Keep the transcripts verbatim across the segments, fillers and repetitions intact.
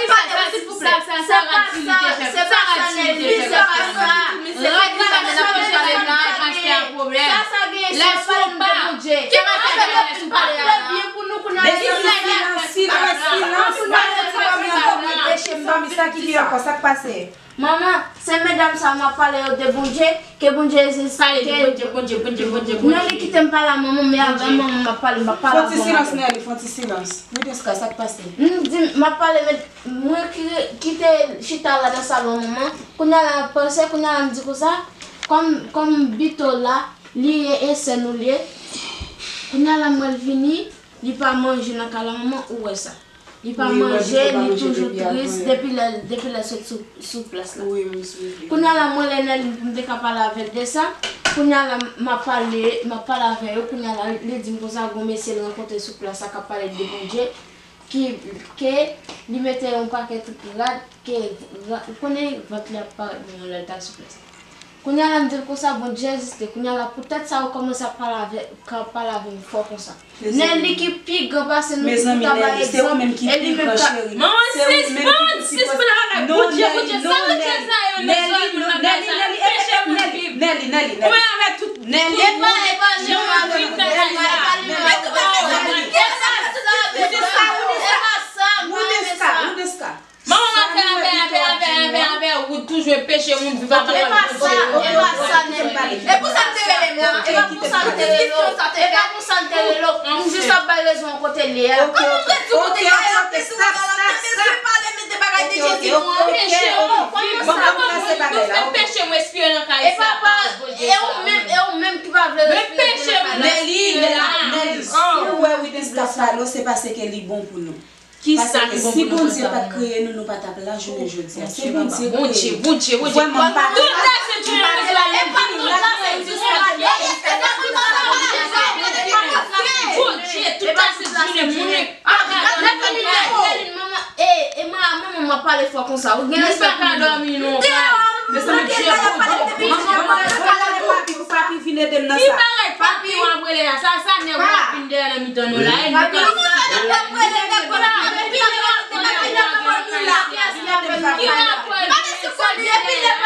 Sa, sa, sa, sa, sa rad Tini te fè. Sa rad Tini te fè. Rad li pa t ap pale la, pastè a pwoblèm. Lè sou pa. Ki pastè te fè sou pa la? Silans, silans, silans. Mwen ti fanmi an kòmanse peche m, fanmi sa ki gen ankò, sa k pase? Manman, se medam sa m ap pale yo de Bondye, ke Bondye egziste. Pale de Bondye, Bondye, Bondye, Bondye, Bondye. Nèli kite m pale a manman, men avè manman m ap pale, m ap pale a manman. Fè yon ti silans, Nèli, fè yon ti silans. Wideska, sa k pase? M di, m ap pale, men mwen ki, ki te chita la nan salon manman. Kounye a la, m ap panse, kounye a la, m di konsa, kòm, kòm Bito la, li e, e sè nou li ye. Kounye a la, m wè l vini, li pa manje nan kay la, manman, ou wè sa. Li pa manje, li toujou tris depi lè, depi lè sot sou, sou plas la. Kounye a la, mwen lè Nèli m te ka pale avè l de sa, kounye a la, m ap pale, m ap pale avè yo, kounye a la, li di m konsa, gon mesye l rankontre sou plas la k ap pale de Bondye, ki, ke li mete yon pakèt rad, ke ra-, ou konnen vant li ap parèt nan lè l t al sou plas la. Kounye a la, m di l konsa, Bondye egziste. Kounye a la, poutèt sa, ou kòmanse ap pale avè, ka pale avè m fò konsa. Nèli ki pi gran pase nou tout, pou ta bay egzanp, e li menm ka. Manman, sis, manman, sis, pou nan bagay. Bondye, Bondye, sa Bondye sa yo nan zòrèy moun nan kay sa? Peche moun viv. Nèli, Nèli, Nèli. Ou menm avèk tout, tout moun, epa, epa, Jewova viv nan kay sa. Epa sa, epa sa, epa sa, epa sa, Wideska. Manman m ap fè avè, avè, avè, avè, avè, ou toujou peche moun viv avè. Epa sa, epa sa, Nèli. E pou sa m te rele m la, epa pou sa m te rele w, epa pou sa m te rele w. M jis ap bay rezon kote l ye a. Kòman w pral di kote l ye a, l ap mete w nan, l ap mete w pale, mete bagay de Jezi non. Peche moun viv nan kay sa. Nou fè peche moun respire nan kay sa. E papa, e ou menm, e ou menm ki pa vle respire nan kay la. Nèli, Nèli, Nèli, si w wè Wideska ap pale w, se paske li bon pou nou. Paske si Bondye pa t kreye nou, nou pa t ap la jounen jodi a. Se Bondye kreye nou. Vrèman, m pa t ap la. M pa t ap la. Bondye, tout la sent jounen, moun. Manman, e, e manman, manman, m ap pale fò konsa. Ou gen respè pou mwen. Mezanmi, Bondye, Bondye, Bondye. Papi, papi, vin ede m nan sa. Ki bagay papi w ap rele la? Sa, sa nèg w ap vin dèyè nan mitan nou la, e nou ka. Ki rapò l? Sa k gen, sa k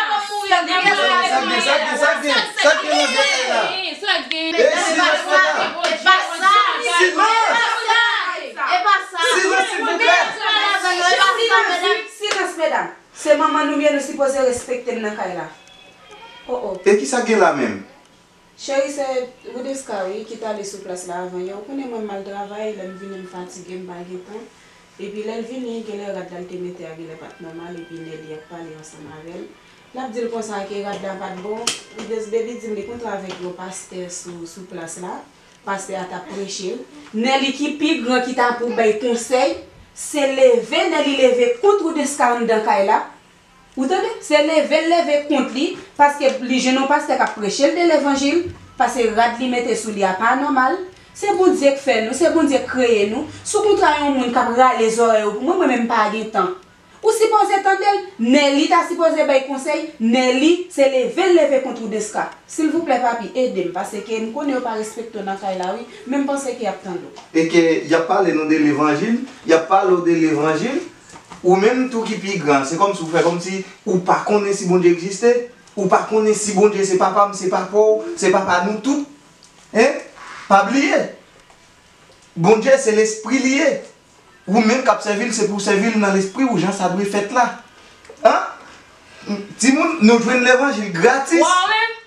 gen, sa k gen, sa k gen nan vye kay la? Sa k gen? E silans papa. Silans! Silans, silvouplè! Silans, medam. Se manman nou m ye, nou sipoze respekte m nan kay la. O, o. E kisa k gen la menm? Cheri, se Wideska wi, ki t ale sou plas la avan yè. Ou konnen mwen m al travay, lè m vini m fatige, m pa gen tan. Epi lè l vini, genlè rad la l te mete a genlè pa t nòmal, epi Nèli ap pale ansanm avè l. L ap di l konsa ke rad la pa t bon. Wides Baby di m li kontre avèk yon pastè sou, sou plas la. Pastè a t ap preche l. Nèli ki pi gran ki ta pou bay konsèy, se leve Nèli leve kont Wideska anndan kay la. Ou tande? Se leve l leve kont li, paske li jwenn yon pastè k ap preche l de levanjil, paske rad li mete sou li a pa nòmal. Se Bondye k fè nou, se Bondye k kreye nou. Si w kontre a yon moun k ap rale zòrèy ou pou mwen, mwen menm m pa gen tan. Ou sipoze tande l, Nèli ta sipoze bay konsèy, Nèli se leve l leve kont Wideska. Silvouplè papi, ede m, paske m konnen yo pa respekte w nan kay la wi, men m panse ke y ap tande w. E ke y ap pale nou de levanjil, y ap pale w de levanjil, ou menm tou ki pi gran, se kòmsi w fè kòmsi ou pa konnen si Bondye egziste, ou pa konnen si Bondye se papa m, se papa w, se papa nou tout. Hein? Pa bliye, Bondye se lespri li ye. Ou menm k ap sèvi l, se pou w sèvi l nan lespri w, jan sa dwe fèt la. Hein? Timoun, nou jwenn levanjil gratis.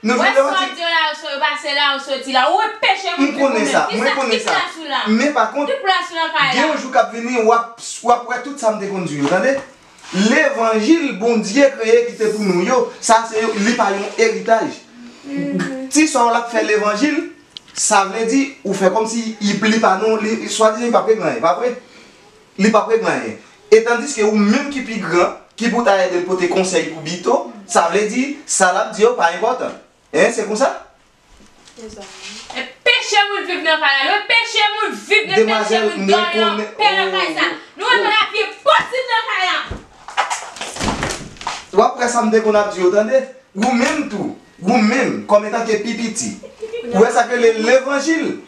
Nou jwenn levanjil. Ou wè sa w ap di yo la, yo pase la, yo soti la. Ou wè peche moun viv ou menm. M konnen sa, mwen konnen sa. Men pa kont, gen yon jou k ap vini, w ap, w ap wè tout sa m te konn di w yo, tande? Levanjil Bondye kreye ki te pou nou yo, sa se, li pa yon eritaj. Ti sè w l ap fè levanjil, sa vle di ou fè kòmsi li pa nou, li swadizan li p ap regle anyen, pa vre? Li p ap regle anyen. E tandiske ou menm ki pi gran, ki pou ta ede l pote konsèy pou Bito, sa vle di sa l ap di yo pa enpòtan. Hein, se konsa? E peche moun viv nan kay la. Nou peche moun viv, nou peche moun dòmi anpè nan kay sa. Nou renmen lavi enposib nan kay la. W ap wè sa m te konn ap di yo, tande? Ou menm tou, ou menm, kòm etanke pi piti, ou wè sa k rele levanjil.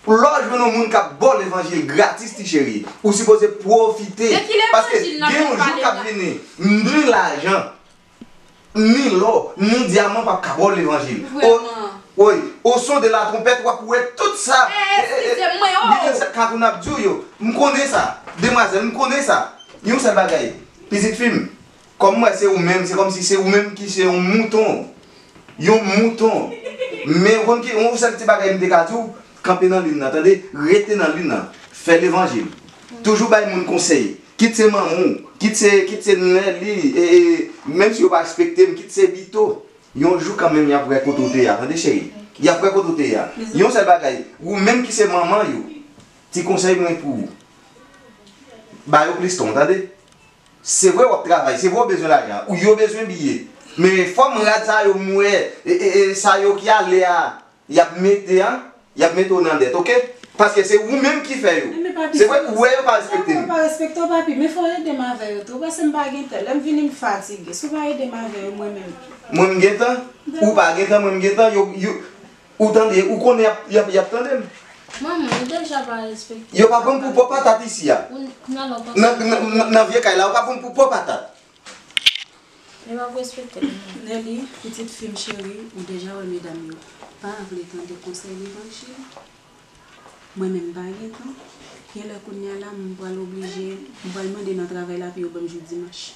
Lè w jwenn yon moun k ap ba w levanjil gratis, ti cheri, ou sipoze pwofite. De ki levanjil n ap pale la? Paske gen yon jou k ap vini, ni lajan, ni lò, ni dyaman p ap ka ba w levanjil. Vrèman. Wi, au son de la trompette, w ap wè tout sa. Eh, eskize mwen, oh! Gen sa Katoun ap di w yo. M konnen sa. Demwazèl, m konnen sa. Yon sèl bagay, pitit fi m, kòm m wè se ou menm, se kòmsi se ou menm ki se yon mouton. Yon mouton. Men ou konn ki, yon sèl ti bagay m te ka di w, kanpe nan liy nan, tande, rete nan liy nan, fè levanjil. Toujou bay moun konsèy. Kit se manman w, kit se, kit se Nelly, e, e, menm si yo pa respekte m, kit se Bito. Yon jou kanmenm y ap wè kote w te ye a, tande cheri. Y ap wè kote w te ye a. Yon sèl bagay, ou menm ki se manman yo, ti konsèy mwen pou ou. Ba yo plis tan, tande. Se vre w ap travay, se vre w bezwen lajan, ou yo bezwen biye. Men fòm rad sa yo m wè, e, e, e, sa yo ki ale a, y ap mete a, y ap mete w nan dèt, oke? Paske se ou menm ki fè yo. Ebyen, papi, se vre, ou wè yo pa respekte m. Dakò, pa respekte w, papi, men fò w ede m avè yo tou. Ou panse m pa gen tan? Lè m vini, m fatige. Si w pa ede m avè yo, mwen menm. Mwen m gen tan? Ou pa gen tan, mwen m gen tan. Yo, yo, ou tande, ou konnen y ap, y ap, y ap tande m. Manman, ou deja pa respekte m. Yo pa pran m pou pòpatat isi a. Ou, nan lòt. Nan, nan, nan, nan vye kay la, yo pa pran m pou pòpatat. Li p ap respekte l. Nelly, pitit fi m cheri, ou deja wè medam yo pa vle tande konsèy levanjil. Mwen menm m pa gen tan. Genlè kounye a la, m pral oblije, m pral mande nan travay la pou yo ban m jou dimanch.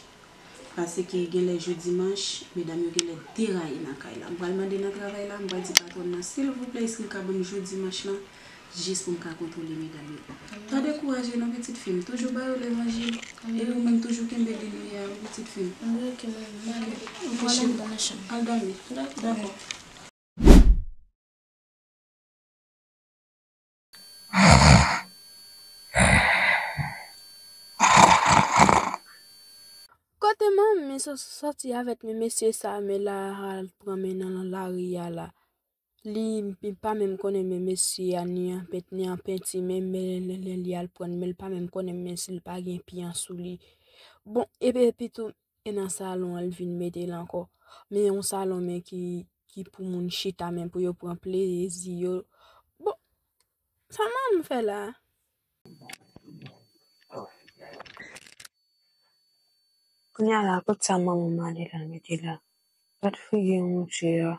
Paske genlè jou dimanch, medam yo genlè deraye nan kay la. M pral mande nan travay la, m pral di patwòn nan, silvouplè, èske l ka ban m jou dimanch lan? Jis pou m ka kontwole medam yo. Pa dekouraje non, pitit fi m. Toujou ba yo levanjil. E ou menm toujou kenbe liy ou ye a, wi, pitit fi m. Oke, manman, m ale. Oke, cheri. Al dòmi. Dakò. Kote manmi sòti avèk men mesye sa, men la al pran men nan lari a la. Li, li pa menm konnen men mesye a ni an pent, ni an penti, men, men lè, lè, lè li al pran, men l pa menm konnen men si l pa gen pyan sou li. Bon, epi, epi tou, e nan salon an, l vin mete l ankò. Men yon salon, men ki, ki pou moun chita, men pou yo pran plezi yo. Bon, sa manman fè la? Kounye a la, kot sa manman m ale la, mete la? Gad figi yon mouche a.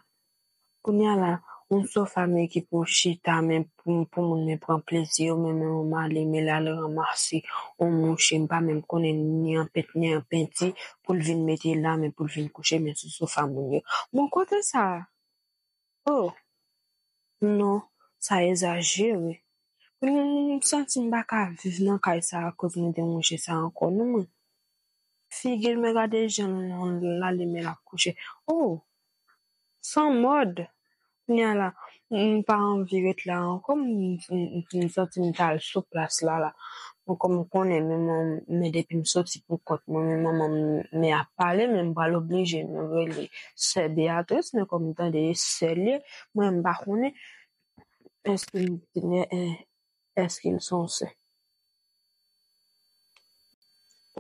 Kounye a la, yon sofa men ki pou chita, men pou, pou moun men pran plezi yo, men, men manman m ale, men l al ranmase yon mouche, m pa menm konnen ni an pent, ni an penti, pou l vin mete la, men pou l vin kouche, men sou sofa moun yo. Bon, kote sa? Oh! Non, sa egzajere. M, m santi m pa ka viv nan kay sa akoz mwen te manje sa ankò, non, mwen. Figi l, men gade jan l, l ale, men l ap kouche. Oh! San mòd! Kounye a la, m pa anvi ret la ankò, m, m, m, m santi m ta al sou plas la, la. Bon, kòm ou konnen, men, men, men depi m soti pou kont mwen, men manman m, men ap pale, men m pral oblije, men rele sè Beatrice, men kòm m tande e sè l ye, mwen m pa konnen èske m, èske l se yon sè.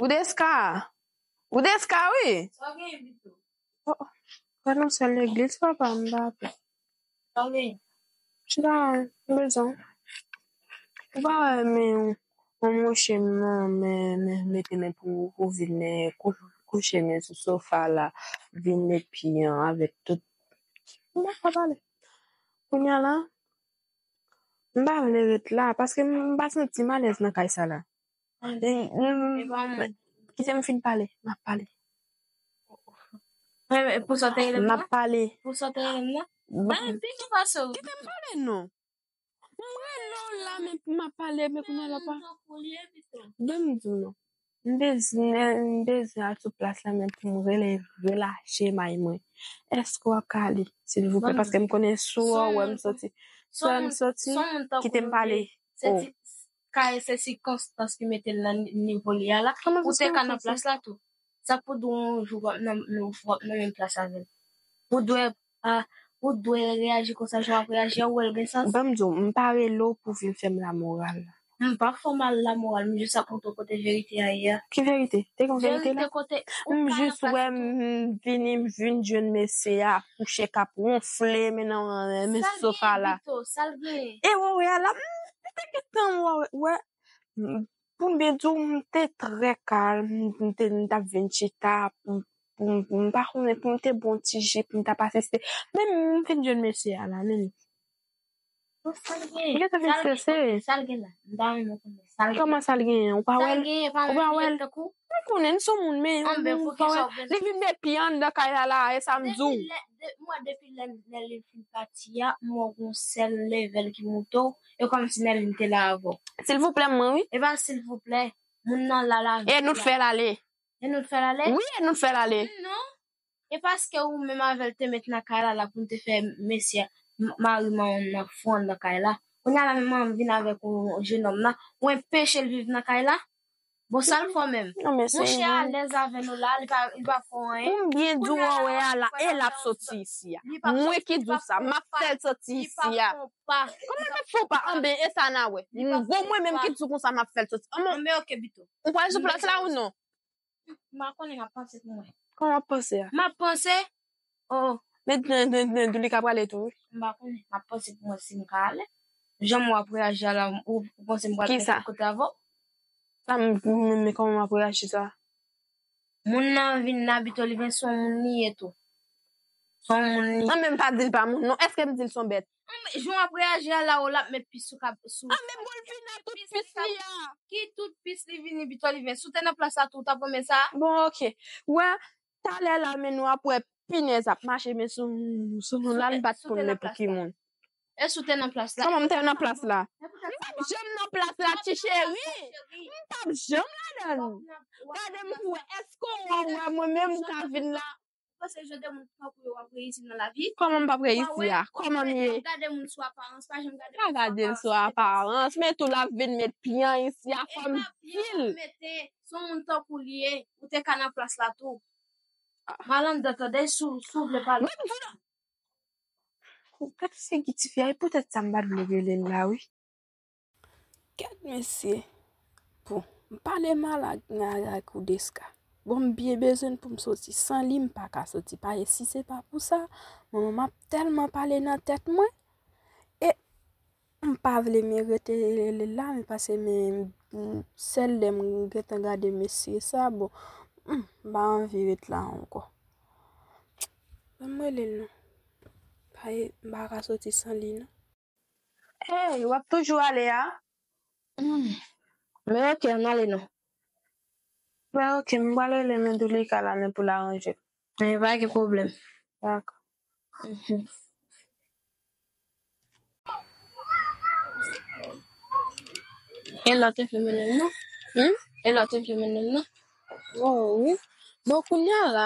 Ou deska? Ou deska, wi. Sa w genyen, Vito? Oh, oh. Gad yon sèl legliz, papa, m pa pè. Sa w genyen? Chita, m bezwen. Ou pa wè, men, yon mouche, men, men, men, mete men pou, pou vin, men, kou-, kouche men sou sofa la, vin met pye an avèk tout. M pa ka pale. Kounye a la, m pa vle ret la, paske m pa santi m alèz nan kay sa la. Kite m fin pale, m ap pale. M ap pale. Kite m pale non. M rele w la, men m ap pale, men kounye a la pa. Ban m di w non. M bezwen, m bezwen al sou plas la, men pou m rele, relache may mwen. Èske w ap ka ale, silvouplè? Paske m konnen si w wè m soti. Si w wè m soti, kite m pale. Se ti, ka se sikonstans ki mete l nan nivo li a la. Ou te ka nan plas la tou. Sa k pou di w yon jou w ap nan, w ap nan menm plas avè l? Ou dwe, a, ou dwe reyaji konsa jan w ap reyaji a, ou wè l gen sans. Ban m di w, m pa rele w pou vin fè m lamoral. M pa fè w mal lamoral, m jis ap montre w kote verite a ye a. Ki verite? Te gen verite la? Verite kote ou ka nan plas tou. M jis wè m vini, m vin jwenn mesye a kouche k ap wonfle men nan, men sofa la. Sa l genyen, Vito? Sa l genyen? E w wè a la, m tan, wè, wè, m- pou m byen di w, m te trè kalm, m te, m t ap vin chita, pou, pou, m pa konnen, pou m te bon ti ji, pou m t ap asiste. Men m vin jwenn mesye a la, men. Sa l gen? Gen sa vin strese. Sa l gen la? M ta renmen konnen sa l gen. Kòman sa l genyen? Ou pa wè l? Ou pa wè l? M konnen l se yon moun, men ou pa wè l. Li vin met pye anndan kay la, la, e sa m di w. Depi lè, de- mwen, depi lè, lè li fin pati a, m wè gon sèl level ki moute w, e kòmsi Nèlin te la avè w. Silvouplè, mwen, wi. E pa silvouplè, moun nan la, la. E nou t fè l ale. E nou t fè l ale? Wi, e nou t fè l ale. Non. E paske ou menm avè l te met nan kay la, la pou n te fè mesye m- mari manman m nan fou anndan kay la. Kounye a la menm manman m vin avèk yon jenòm nan, ou enpeche l viv nan kay la? Bon, sa l fè w menm? Non, men se monchè alèz avè nou la, li pa, li pa fè w anyen. Pou m byen di w, wè a la, e l ap soti isi a. Mwen ki di w sa, m ap fè l soti isi a. Kòman l ap fè w pa? Anben, e sa n a wè. Bon, mwen menm ki di w konsa, m ap fè l soti. Anben, oke, Bito. Ou pral sou plas la ou non? M pa konnen, m ap panse pou mwen. Kòman w ap panse a? M ap panse. Oh. Men, men, men, men, Doulika prale tou, wi. M pa konnen, m ap panse pou mwen si m ka ale. Jan m wè w ap reyaji a la, ou, ou panse m pral mete kote avè w? Sa m, men, men kòman m ap reyaji sa? Moun nan vin nan Bito, li vin se yon moun li ye tou. Se yon moun li. Mwen menm pa di l pa moun, non. Èske m di l se yon bèt? Jan w ap reyaji a la, ou l ap met pye sou kab, sou. Ah, men bon, l vin ak tout pis li a. Ki tout pis li vini, Bito, li vin. Si w te nan plas la tou, w t ap renmen sa? Bon, oke. Wè, talè la, men nou ap wè pinèz ap mache, men sou, sou nou la, li pa t konn men pou ki moun. E si w te nan plas la? Kòman m te nan plas la? M p ap janm nan plas la, ti cheri. M p ap janm ladan l. Gade m pou wè, èske w wè mwen menm m ka vin la? Paske jan de moun tankou yo w ap reyisi nan lavi. Kòman m p ap reyisi a? Kòman m ye? Gade moun sou aparans, pa janm gade moun sou aparans. Pa gade l sou aparans, men tou l ap vin met pye isi a, fò m di l. Mete, se yon moun tankou l ye, ou te ka nan plas la tou. M al anndan tande, si w, si w vle pale. Gad figi tifi a, e poutèt sa m pa t vle rele l la, wi. Gad mesye. Bon, m pale mal ak, ak Oudeska. Bon, m byen bezwen pou m soti. San li, m pa ka soti. Paske si se pa pou sa, manman m ap tèlman pale nan tèt mwen. E m pa vle men rete rele l la, men paske men, m, sèl lè m gentan gade mesye sa, bon, m pa anvi ret la ankò. Ban m rele l non. Paske m pa ka soti san li non. Hey, w ap toujou ale a? Hmm. Men oke, ann ale non. Men oke, m pral rele men Doulika la, men pou l aranje. Men pa gen pwoblèm. Dakò. Mhm. E lòt te vle mennen l non? Hmm? E lòt te vle mennen l non? Oh, wi. Bon, kounye a la,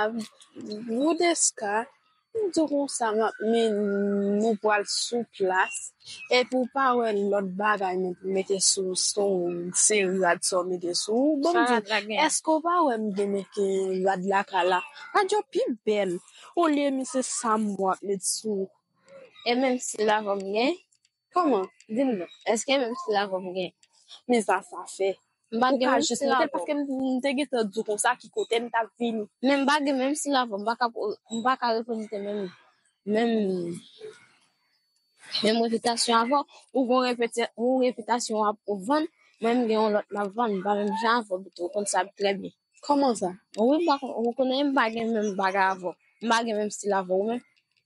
Oudeska, m di w konsa, m ap, men nou pral sou plas. Epi w pa wè lòt bagay men pou mete sou, sou seri rad sa w mete sou ou. Bon, m di w, èske w pa wè m gen mete rad lakay la? Rad yo pi bèl. Olye men se sa m w ap met sou ou. E menm si l avè m gen? Kòman? Di m non. Èske menm si l avè m gen? Men sa, sa fè. M pa gen menm si l avè w. Paske m, m te gentan di w konsa ki kote m t ap vini. Men m pa gen menm si l avè w. M pa ka, m pa ka reprezante menm, menm, menm repitasyon avè w. Ou gon repeti-, ou repitasyon w ap vann. Mwen, m gen yon lòt m ap vann. M pa menm jan avè w, Bito, ou konn sa trè byen. Kòman sa? Wi, m pa kon-, ou konnen m pa gen menm bagay avè w. M pa gen menm stil avè w menm.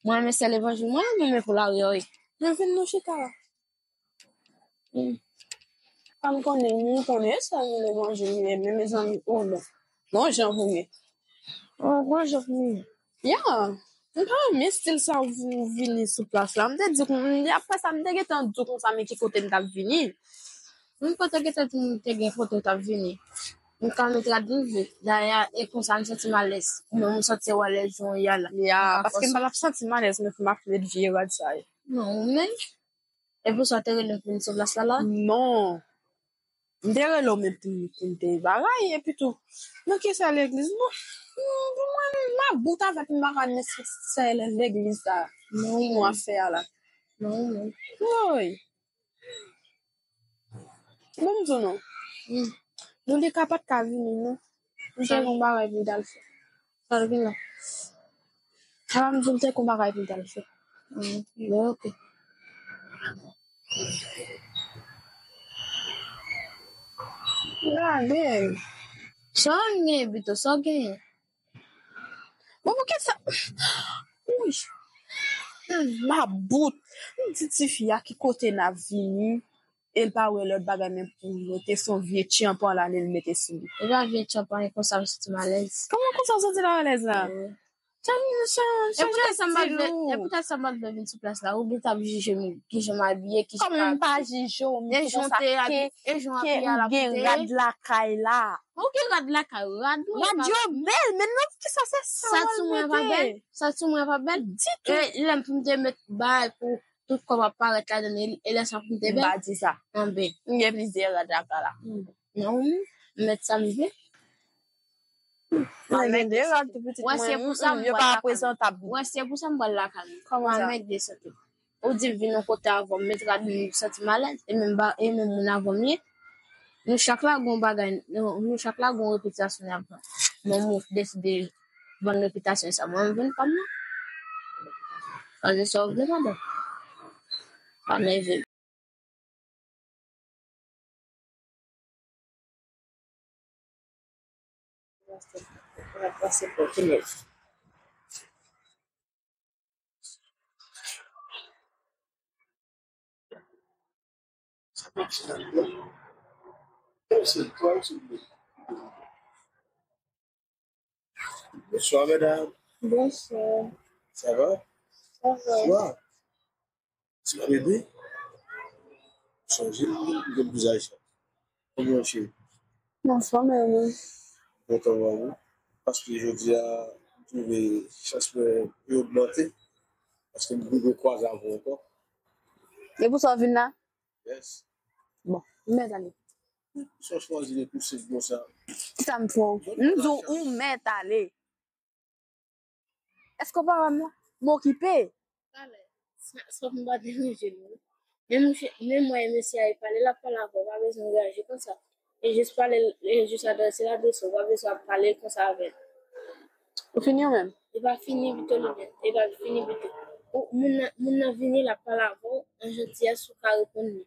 Mwen, men sèl evanjil mwen renmen men pou lari a, wi. Men vin nou chita la. Hmm. Pa m konnen, m konnen sèl evanjil mwen renmen, mezanmi. Oh, non. Non, jan pou mwen. Oh, gon jan pou mwen. Ya. M pa renmen stil sa ou vini sou plas la. M te di kon, m, apre sa, m te gentan di w konsa, men ki kote m t ap vini. Menm kote gentan di m te gen kote w t ap vini. M ka met rad m vle. Dayè, e konsa m santi m alèz. Ou menm ou santi w alèz jan w ye a la. Ya, paske m pa t ap santi m alèz, men pou m ap met vye rad sa yo. Non, ou menm? E pou sa w te rele m pou vin sou plas la la? Non. M te rele w men pou, pou m te bagay, epi tou. Nan kesyon legliz, bon, m, pou mwen, m about avèk m pa ka nesesè legliz sa. Non, non. Mwen fè a la. Non, non. Woy. Bon, m di w non. Hmm. Doulika pa t ka vini, non. M te gen yon bagay pou m t al fè. Sa l vin la. Sa m di w, m te gen yon bagay pou m t al fè. Hmm. Men oke. Gade. Sa w genyen pito, sa w genyen? Bon, poukisa? Wi. Hmm, mabout. M di tifi a ki kote n ap vini, e l pa wè lòt bagay, men pou l mete se yon vye tyanpan l ale l mete sou li. E pa vye tyanpan, e konsa m santi m alèz. Kòman konsa w santi l alèz la? Wi. Sa, sa, e poutèt sa m pa t vle, e poutèt sa m pa t vle vin sou plas la, ou byen t ap jije m, kijan m abiye, kijan m abiye. Kòman m pa jije w, m di konsa ke, ke ou gen rad lakay la. Ou gen rad lakay, rad ou. Rad yo bèl, men non, kisa se sa w al mete? Sa ti mwen pa bèl? Sa ti mwen pa bèl? Ditou. E lè m fin te met bagay pou tout kò m ap parèt ladan l, e lè sa fin te bèl? M pa di sa. Anben. M gen plizyè rad lakay la. Non, m met sa m vle. Mwen gen de rad tou pitit mwen, yo pa prezantab. Wè, se pou sa m pral lakay mwen. Kòman sa? Mwen de sante. Ou di m vin yon kote avè w, m met rad mwen, m santi m alèz, e menm ba, e menm moun avè m ye. Nou chak la gon bagay, nou, nou chak la gon repitasyon n ap vann. Mwen, mwen deside vann repitasyon sa, mwen, m vann pa m nan. Sa se sa w vle, madanm. Pa nève m. Bonsoir, madame. Bonsoir. Ça va? Ça va. Bonsoir. Ti bebe, sonje m gen vizaj sa. Kòman w cheri? Anfòm, e ou menm? Kontan wè w wi. Paske jodi a, m twouve chans mwen pi ogmante. Paske m rive kwaze avè w ankò. E pou sa w vin la? Yes. Bon, m mèt ale. Sa w chwazi repouse m konsa? Kisa m fè w? M di w ou mèt ale. Èske w pa wè m la? M okipe. Talè, sa, sa m pa deranje l non. Men mwen e mesye a, e pale l ap pale avè w, pa bezwen reyaji konsa. E jis pale, e jis adrese l adrese w, pa bezwen ap pale konsa avè l. Ou fini ou menm? E pa fini pito li menm, e pa fini pito. Ou, moun nan, moun nan vini, l ap pale avè w, an jantiyès ou ka reponn li.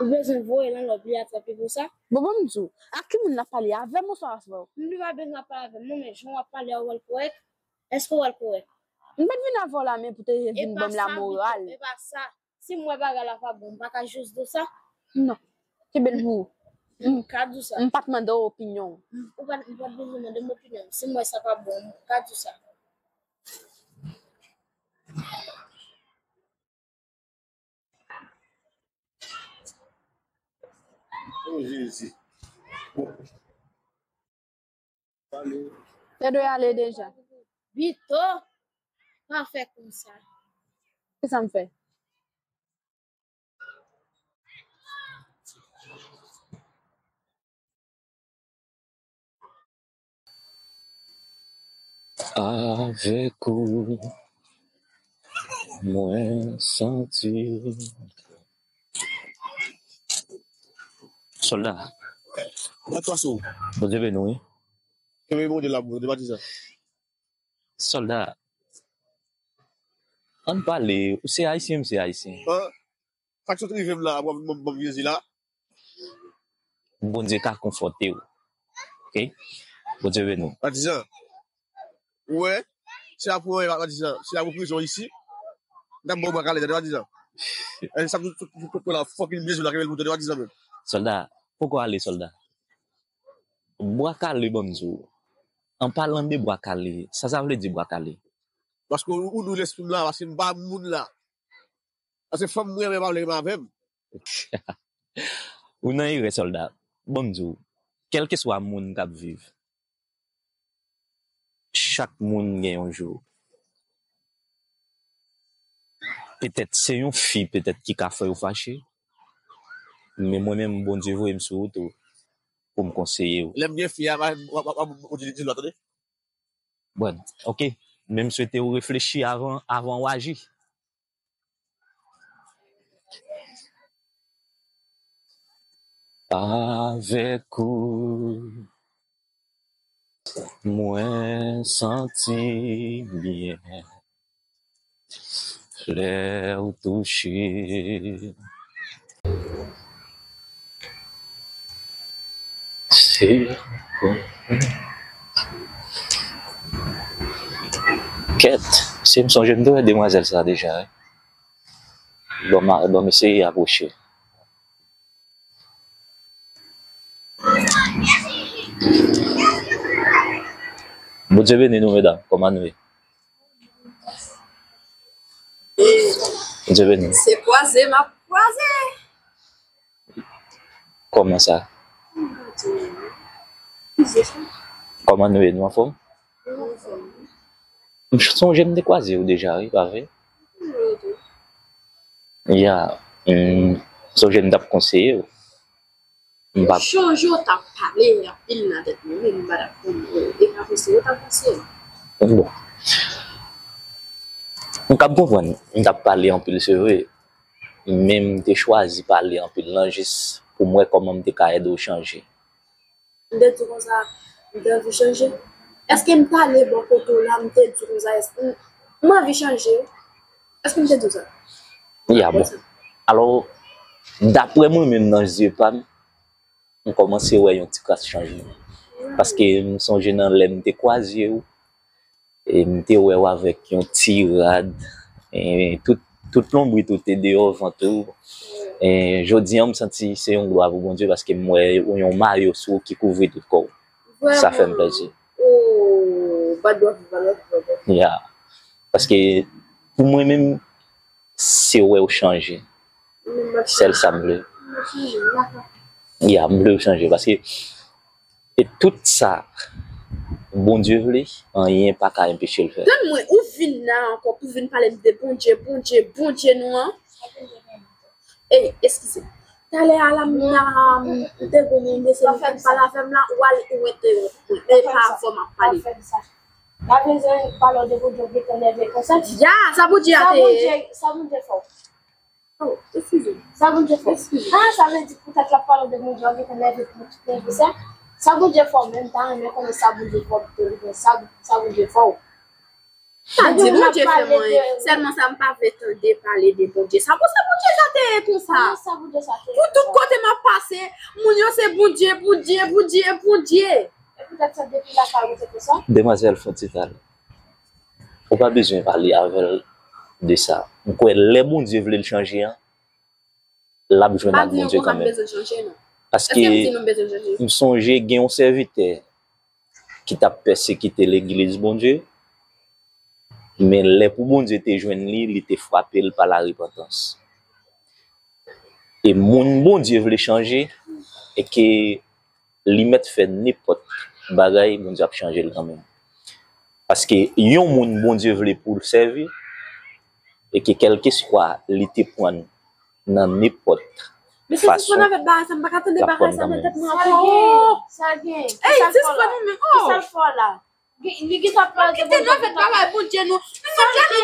Ou bezwen voye l anlè w pou li atrape pou sa? Bon, bon, m di w, ak ki moun l ap pale? Avè m oswa avè w? M di w pa bezwen ap pale avè m non, men jan w ap pale a, ou wè l kòrèk? Èske w wè l kòrèk? M pa t vin avè w la, men pou te vin ban m lamoral. E pa sa. Si m wè bagay la pa bon, m pa ka jis di w sa? Non. Kenbe l pou ou. M ka di w sa. M pa t mande w opinyon w. M, ou pa, m pa t bezwen mande m opinyon m. Si m wè sa pa bon, m ka di w sa. Oh, Jezi. Bon. Pale. Te dwe ale deja. Bito, pa fè konsa. Kisa m fè? Avèk ou, mwen santi. Sòlda. Mwen pase w. Bondye beni w, wi. Kenbe Bondye la, Bondye patizan. Sòlda, ann pale, ou se ayisyen, m se ayisyen. An, sa k sot rive m la, w ap ban m vye zye la. Bondye ka konfòte w. Oke? Bondye beni w. Patizan, ou wè, se la pou wè, patizan, se la pou prizon isi. M t ap ba w bwa kale, tande patizan. E sa pou, pou, pou, pou la fucking bezwen la, kenbe l pou tande patizan menm. Sòlda, poko ale, sòlda. Bwa kale, ban m di w. An palan de bwa kale, sa sa vle di bwa kale? Paske ou, ou nou lespri m la, paske m pa moun la. Paske fanm mwen renmen pa vle renmen avè m. Ou nan erè, sòlda. Ban m di w, kèlkeswa moun k ap viv, chak moun gen yon jou. Petèt se yon fi, petèt ki ka fè w fache. Men mwen menm, Bondye voye m sou wout ou pou m konseye w. Lè m gen fi a, w ap, w ap, w ap, w ap di, di lòt, tande. Bon, oke. Men m swete w reflechi avan, avan w aji. Avèk ou, mwen santi byen. Lè w touche. Kèt, si m sonje m te wè demwazèl sa deja, wi. Bò ma-, bò mesye apwoche. Bondye beni nou, medam. Kòman nou ye? Bondye beni. Se kwaze m ap kwaze. Kòman sa? Kòman nou ye? Nou anfòm? M sonje m te kwaze w deja, wi, pa vre? Ya, m sonje m t ap konseye w. M pa Chonje w t ap pale anpil nan tèt mwen, men m pa t ap konn, e pa konseye w t ap konseye. Bon. M kab konprann, m t ap pale anpil, se vre. Men m te chwazi pale anpil lan jis pou m wè kòman m te ka ede w chanje. M te di w konsa, m te anvi chanje. Èske m t ale bò kote w la, m te di w konsa, èske m, m anvi chanje? Èske m te di w sa? Ya, bon. Alò, daprè mwen menm nan zye pa m, m kòmanse wè yon ti kras chanjman. Paske m sonje nan lè m te kwaze w, e m te wè w avèk yon ti rad, e tout, tout lonbrit ou te deyò vant ou. E jodi an, m santi se yon glwa pou Bondye paske m wè yon mayo sou ou ki kouvri tout kò w. Sa fè m plezi. Oh, bad love, bad love, bad love. Ya. Paske pou mwen menm, se wè w chanje. Sèl sa m vle. Ya, m vle w chanje. Paske e tout sa Bondye vle, anyen pa ka enpeche l fè. Tann mwen, ou vin la ankò pou vin pale m de Bondye, Bondye, Bondye nou an. Ey, eskize. Talè a la, m la, m te goumen, m deside fè pale avè m la, ou al, ou rete, e pa avè w m ap pale. La bezwen pale de Bondye, ou gentan nève konsa. Ya, sa Bondye a te ye. Sa Bondye fè w. Oh, eskize m. Sa Bondye fè w. Eskize m. Ah, sa vle di poutèt l ap pale de Bondye, ou gentan nève, nève sa. Sa Bondye fè w, men m ta renmen konnen sa Bondye fè w, pou te rive sa, sa Bondye fè w. Sa di Bondye fè mwen, sèlman sa m pa vle tande pale de Bondye. Sa konsa Bondye sa te ye konsa. Pou tout kote m ap pase, moun yo se Bondye, Bondye, Bondye, Bondye. E poutèt sa depi lakay ou se konsa? Demwazèl, fon ti talè. Ou pa bezwen pale avè l de sa. M kwè lè Bondye vle l chanje an, l ap jwenn ak Bondye kanmenm. Paske m sonje gen yon sèvitè ki t ap pèsekite legliz Bondye, men lè pou Bondye te jwenn li, li te frape l pa larepantans. E moun Bondye vle chanje, e ke li mèt fè nenpòt bagay, Bondye ap chanje l kanmenm. Paske yon moun Bondye vle pou l sèvi, e ke kèlkeswa li te pran nan nenpòt fason, l ap pran kanmenm. Sa gen, sa gen. Ey, sispann ou menm. Oh! Li gentan pale de Bondye. Kite n avèk bagay Bondye nou. Men Bondye nou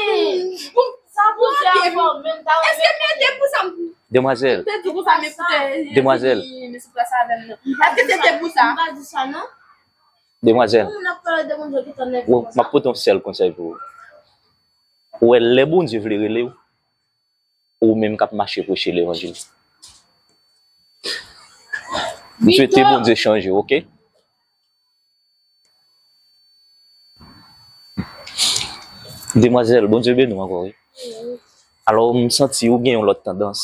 pou, pou, sa Bondye a fè w menm ta renmen. Èske m ede pou sa? Demwazèl. M te di pou sa, men koute, demwazèl. Èske se te pou sa? M pa di sa non. Demwazèl. Moun ap pale de Bondye gentan nève konsa. M ap pote yon sèl konsèy pou ou. Ou wè, lè Bondye vle rele w, ou menm k ap mache preche levanjil. M swete Bondye chanje w, oke? Demwazèl, Bondye beni w ankò, wi. Alò, m santi ou gen yon lòt tandans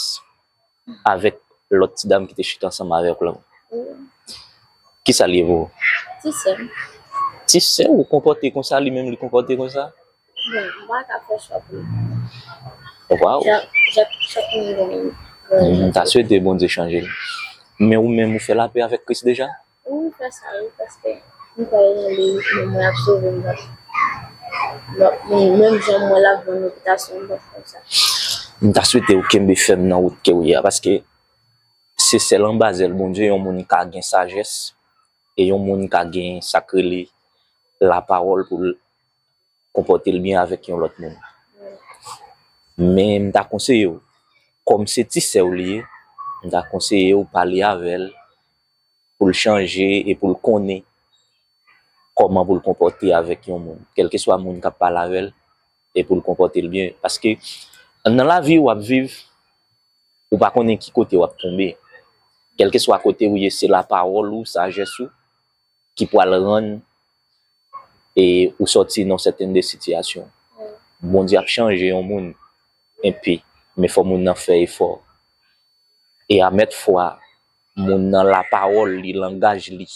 avèk lòt ti dam ki te chita ansanm avèk w lan. Kisa l ye pou ou? Ti sè m. Ti sè w konpòte konsa, li menm li konpòte konsa? Bon, m pa ka fè chwa pou li. Waw. Chak, chak, chak moun gen, gen. M ta swete Bondye chanje l. Men ou menm, ou fè lapè avèk Kris deja? Wi, m fè sa, wi, paske m kwè nan li, men mwen ap sove m, donk, donk, men, menm jan mwen l ap jwenn repitasyon, donk, konsa. M ta swete ou kenbe fèm nan wout ke w ye a, paske se sèl anba zèl Bondye yon moun ka gen sajès, e yon moun ka gen sa k rele lapawòl pou l konpòte l byen avèk yon lòt moun. Men m ta konseye w, kòm se ti sè w li ye, m ta konseye w pale avè l pou l chanje e pou l konnen kòman pou l konpòte avèk yon moun, kèlkeswa moun k ap pale avè l, e pou l konpòte l byen. Paske nan lavi w ap viv, ou pa konnen ki kote w ap tonbe. Kèlkeswa kote ou ye, se lapawòl ou, sajès ou, ki pral rann e ou sòti nan sèten de sitiyasyon. Bondye ap chanje yon moun, enpi, men fò moun nan fè efò e a mèt fwa moun nan lapawòl li, langaj li.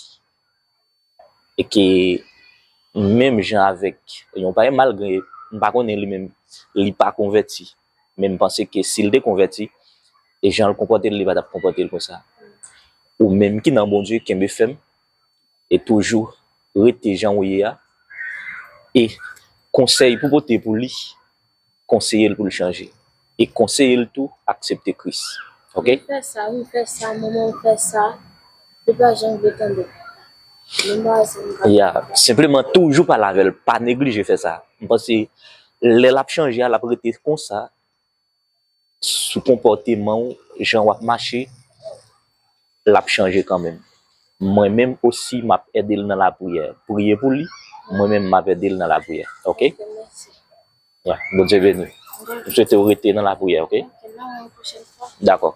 E ke menm jan avèk yon parèy, malgre m pa konnen li menm, li pa konvèti, men m panse ke si l te konvèti, e jan l konpòte l, li pa t ap konpòte l konsa. Ou menm ki nan Bondye, kenbe fèm e toujou rete jan ou ye a. E konsèy pou pote pou li, konseye l pou l chanje. E konseye l tou aksepte Kris. Ok? Wi, fè sa, wi, fè sa, manman, wi, fè sa. Li pa janm vle tande. Menm pa sa, m pa Ya, senpleman toujou pale avè l, pa neglije fè sa. M panse lè l ap chanje a, l ap rete konsa, sou konpòteman w, jan w ap mache, l ap chanje kanmenm. Mwen menm osi, m ap ede l nan lapriyè. Priye pou li, mwen menm, m ap ede l nan lapriyè. Ok? Ok, mèsi. Ya, Bondye beni. M swete w rete nan lapriyè, ok? Ok, n a wè yon pwochèn fwa. Dakò. Dakò,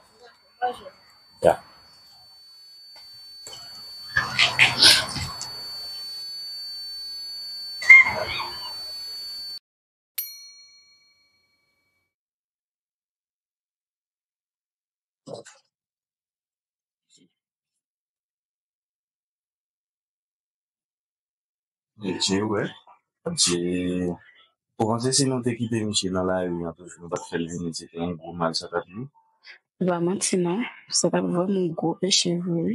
pa jwenn. Ya. Mesye, wè. Mesye, ou panse si nou te kite misye nan lari an toujou, nou pa t fè l vini, se te yon gwo mal sa t ap ye? Se pa manti, non. Sa t ap vrèman gwo peche vre, wi.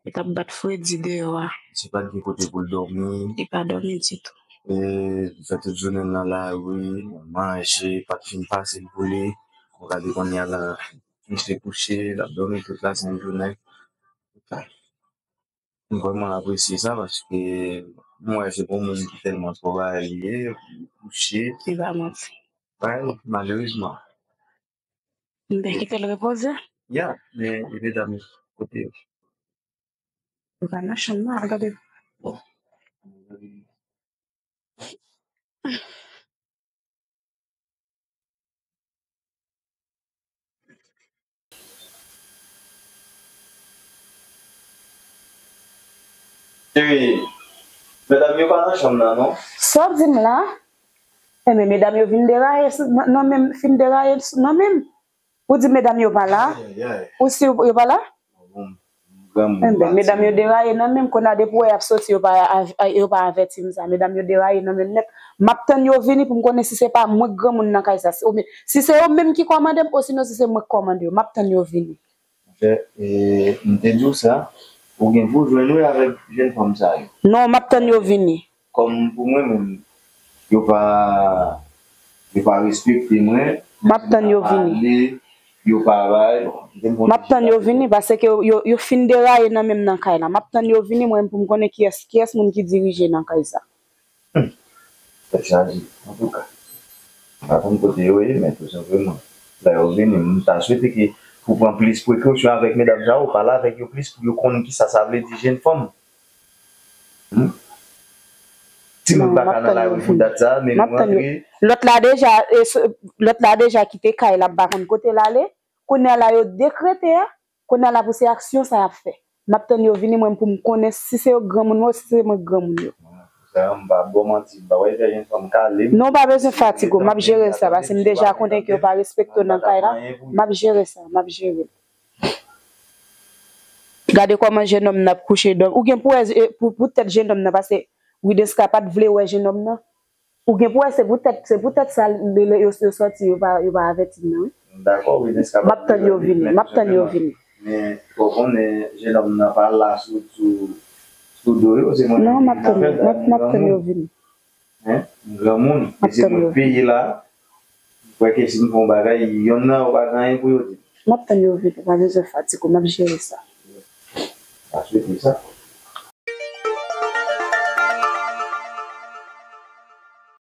Li t ap bat fredi deyò a. Misye pa t gen kote pou l dòmi. Li pa dòmi ditou. E, li fè tout jounen l nan lari, manje, pa t fin fasil pou li. Ou gade kounye a la, misye kouche, l ap dòmi tout lasenn jounen. M vrèman apresye sa paske m wè se pou moun ki tèlman twò bagay li ye, li kouche. Se pa manti. Bagay, malerezman. M te kite l repoze. Ya, men e medam yo, kote yo? Yo pa nan chanm nan, al gade. Cheri, medam yo pa nan chanm nan, non? Sa w di m la? Enben, medam yo vin deraye sou, nan, nan men m, fin deraye sou, nan men m. Ou di medam yo pa la? Ay, ay, ay. Ou si yo, yo pa la? Bon, granmoun. Enben, medam yo deraye nan men m, kounye a depi w wè y ap soti, yo pa av-, yo pa avèti m sa. Medam yo deraye nan men m nèt. M ap tann yo vini pou m konnen si se pa mwen k granmoun nan kay sa. Si, oubyen, si se yo menm ki kòmande m, osinon si se mwen k kòmande yo. M ap tann yo vini. Monchè, e, m te di w sa, ou gen pou w jwenn wi avèk jèn fanm sa yo. Non, m ap tann yo vini. Kòm pou mwen menm, yo pa, yo pa respekte mwen. M ap tann yo vini. Yo pa bay. M ap tann yo vini, paske yo, yo, yo fin deraye nan men m nan kay la. M ap tann yo vini, mwen, pou m konnen kiyès, kiyès moun ki dirije nan kay sa. Hmm. Tèt chaje, antouka. M pa konn kote yo ye, men tou senpleman, lè yo vini, m ta swete ke pou pran plis prekosyon avèk medam sa yo, pale avèk yo plis pou yo konn kisa sa vle di jèn fanm. Hmm? Timoun pa ka nan lari pou dat sa, men nou antre. Lòt la deja, e, s-, lòt la deja kite kay la, m pa konn kote l ale. Kounye a la yo dekrete a, kounye a la pou se aksyon sa y ap fè. M ap tann yo vini mwen pou m konnen si se yo k granmoun mwen, si se mwen k granmoun yo. Sa m pa ba w manti, m pa wè fè jèn fanm kale m. Non, w pa bezwen fatige w, m ap jere sa, paske m deja konnen ke yo pa respekte w nan kay la. M ap jere sa, m ap jere l. Gade kòman jennonm nan ap kouche dòmi. Ou gen pou wè, e, pou, poutèt jennonm nan, paske Wideska pa t vle wè jennonm nan. Ou gen pou wè, se poutèt, se poutèt sa, lè, lè yo, yo sòti, yo pa, yo pa avèti m nan, wi. Dakò, Wideska pa t vle wè. M ap tann yo vini, m ap tann yo vini. Men, fò w konnen, jennonm nan pa la sou, sou, sou do yo, se mwen menm ki vin avè l. Non, m ap tann yo, m ap, m ap tann yo vini. Hein? M granmoun, e se mwen k peye la. M kwè ke si m fè yon bagay, yonn nan yo pa gen anyen pou yo di. M ap tann yo vini, ou pa bezwen fatige w, m ap jere sa. M ap swete sa.